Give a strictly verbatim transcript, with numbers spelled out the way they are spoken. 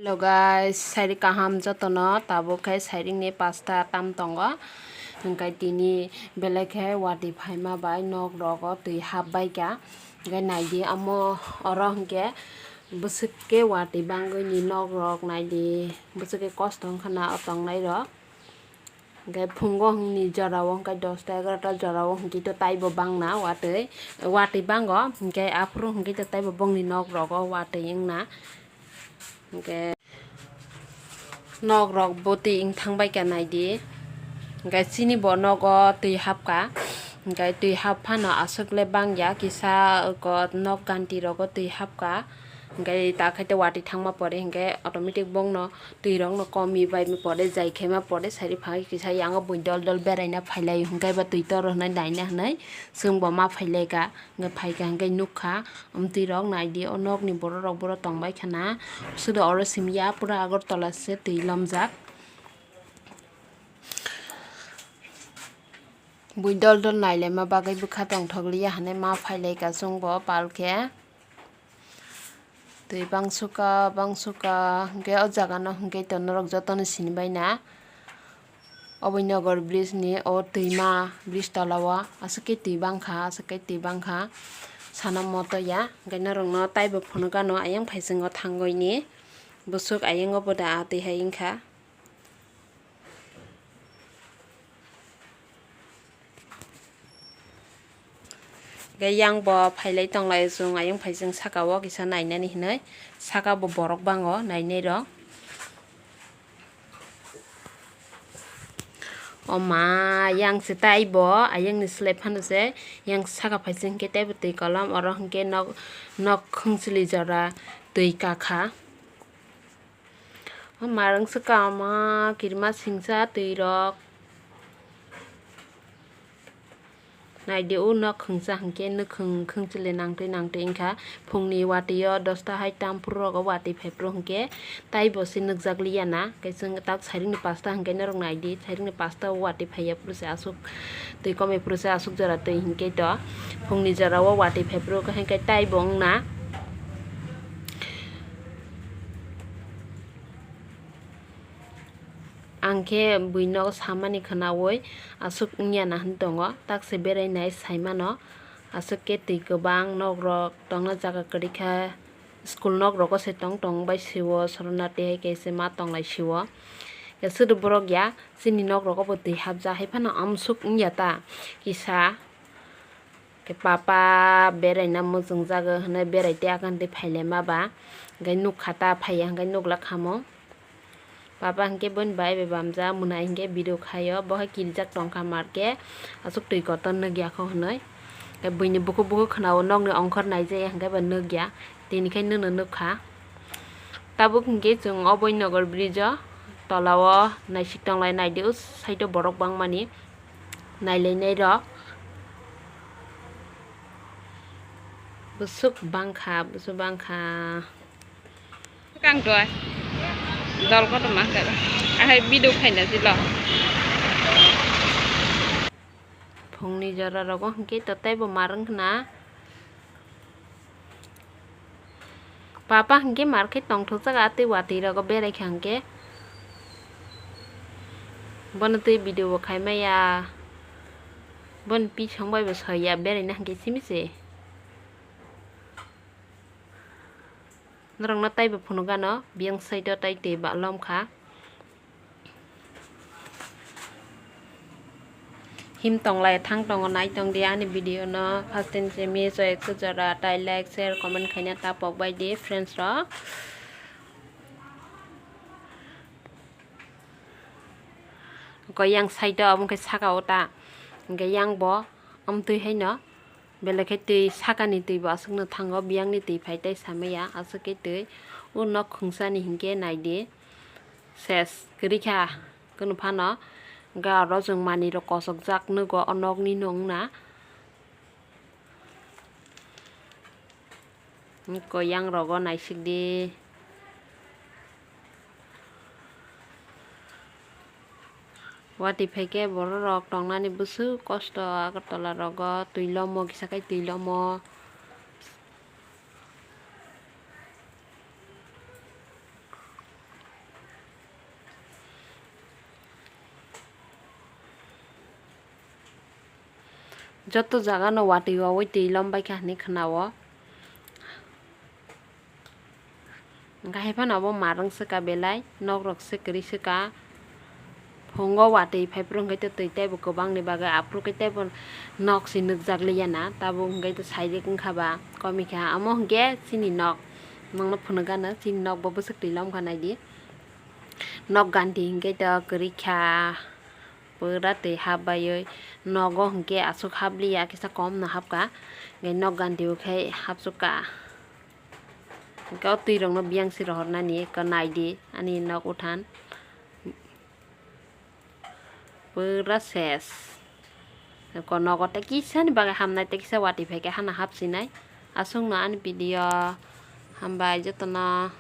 Hello guys, sairik kaham jotono, tabuk khe sairik ni pasta tam tongo, hwnkhe tini belai khe watwi phaima bai nok rogo twi hap bai kha, hwnkhe naidi amo oro hwnkhe bwswk khe watwi bangwi ni nok rok naidi, bwswk khe kosto wngkha na o tongnai rok. Hwnkhe phungo hwnni jorao hwnkhe dosta egarota jorao hwnkhe to taibo bangna watwi, watwi bango, hwnkhe aphuru hwnkhe to taibo bongni nok rogo watwi wngna. Hwnkhe nok rok bwtwi wng thang bai kha naidi. Hwnkhe chini bo nogo twi hap kha, hwnkhe twi hap phano aswk le bang ya, kisa eko nok ganti rogo twi hap kha. Hwnkhe ta khe to watwi thangma pore hwnkhe automatic bongno twi rokno komi bai ma pore, jai khe ma pore, sari phai kisa yango buini dol dol beraina phai lai hwnkhe ba twi toro hwnwi naina hwnwi chwng bo ma phai lai kha. Hwnkhe phai kha hwnkhe nuk kha, amtwi rok nai di, o nok ni borok rok boro tong bai kha na, sudo oro simi ya pura Agartala se twi lom jak. Buini dol dol nai lai ma bagwi bwkha tong thok li ya hwnwi ma phai lai kha chwng bo pal khe. Twi bangsuka bangsuka hwnkhe o jaga no hwnkhe to norok jotono sini bai na. Oboinogar bridge ni o twima bridge tola o aswk khe twi bangkha, aswk khe twi bangkha sana moto ya. Hwnkhe norok no taibo phunukano ayang phai chwng o thangwi ni bwswk ayang o bo da a twi hai wngkha. Hwnkhe yang bo phailai tonglai chwng ayang phai chwng saka o kisa nainani hinwi, saka bo borok bango nainai rok. O ma, yang se tei bo ayang ni slai phano se yang saka phai chwng hwnkhe tei bo twi kolam oro hwnkhe nok, nok khwngsili jora twi kakha. O marwng swkang ma kirima singsa twi rok. Naidi o nok khwngsa hwnkhe nwkhwng khwngchili nangtwi nangtwi wngkha. Phungni watwi o dosta hai tam phuru rogo watwi phai phuru hwnkhe taibo se nukjak liya na. Hwnkhe chwng tak sairing ni pasta hwnkhe norok naidi, sairing ni pasta o watwi phaiya phuru se aswk twi komoi phuru se aswk jora twi hwnkhe to phungni jora o watwi phai phuru hwnkhe taibo wngna. Ang khe buino samani khwnaui aswk wngya na hwn tongo, tak se berai nai sai mano. Aswk khe twi kwbang nok rok tongna jaga kwrwi kha, school nok rogo se tong tong bai sio, Sorona tei hai khe se ma tong lai sio. Khe swrwk borok ya, chini nok rogo bo twi hapjak, hai phano amswk wngya ta kisa. Khe papa beraina muchungjago hwnwi berai tei akhantwi phailaima ba, hwnkhe nukha ta phaiya hwnkhe nukla khamung. Papa hwnkhe boni bai bai bamjak, mwnai hwnkhe video khaio, bo hai kirijak tongkha marke, aswk twi kotor nukya kho hwnwi. Khe buini bukhuk bukhuk khwnao nokni ongkhor naijaya hwnkhe bo nukya, tini khai nwno nukha. Tabuk hwnkhe chwng o Boinogar bridge o tola o naisik tonglai naidi, o side o borok bangmani. Nailainai rok bwswk bangkha, bwswk bangkha. Kang dua. Dol kotor ma khe. Ahai video khaina silo. Phungni jora rogo hwnkhe to teibo marwng khna. Papa hwnkhe mar khe tongthokjak, a tei watwi rogo berai kha hwnkhe. Bono twi video bo khai maya. Boni pisong bai bo soi ya, beraina hwnkhe simi se. Norokno taibo phunukgano, biyang side o tai twi ba lom kha. Him tonglai thang tongo, nai tong di ani video no. First time se mi so ekso jora tai like, share, comment khaina ta pok bai di friends rok. Ko yang side o abo khe saka o ta, hwnkhe yang bo amtwi haino. Belai khe twi sakani twi bo aswkno thango, biyangni twi phai tei samaya aswk khe twi. O nok khungsani hinkhe nai di, ses kwrwi kha kunu phano. Hwnkhe oro chwng manwirok kochokjak nugo, o nokni nung na. Ko yang rogo naisik di. Watwi phai khe borok rok tongnani bwswk kosto Agartala rogo, twi lomo kisa khe twi lomo. Joto jaga no watwi wawi twi lom bai kha hinwi khna o. Hwnkhe hai phano abo marwng swkha belai, nok rok se kwrwi swkha. Phungo watwi phai phuru hwnkhe tei teibo kwbangni bagwi aphuru khe teibo nok se nukjak liya na, tabuk hwnkhe sailik wngkha ba komikha. Amo hwnkhe chini nok, nokno phunukgano chini nok bo bwswk twi lom kha naidi. Nok ganti hwnkhe to kwrwi kha, pura twi hap baiwi nogo hwnkhe aswk hap liya, kisa kom no hap kha, hwnkhe nok ganti o khe hapsuk kha. Hwnkhe o twi rokno biyang se rohor nani, naidi ani nok uthan. Pura ses. Ko nogo tei kisa ni bagwi hamnai, tei kisa watwi phai khe hana hapsinai. Aswk no ani video, hambai jotono.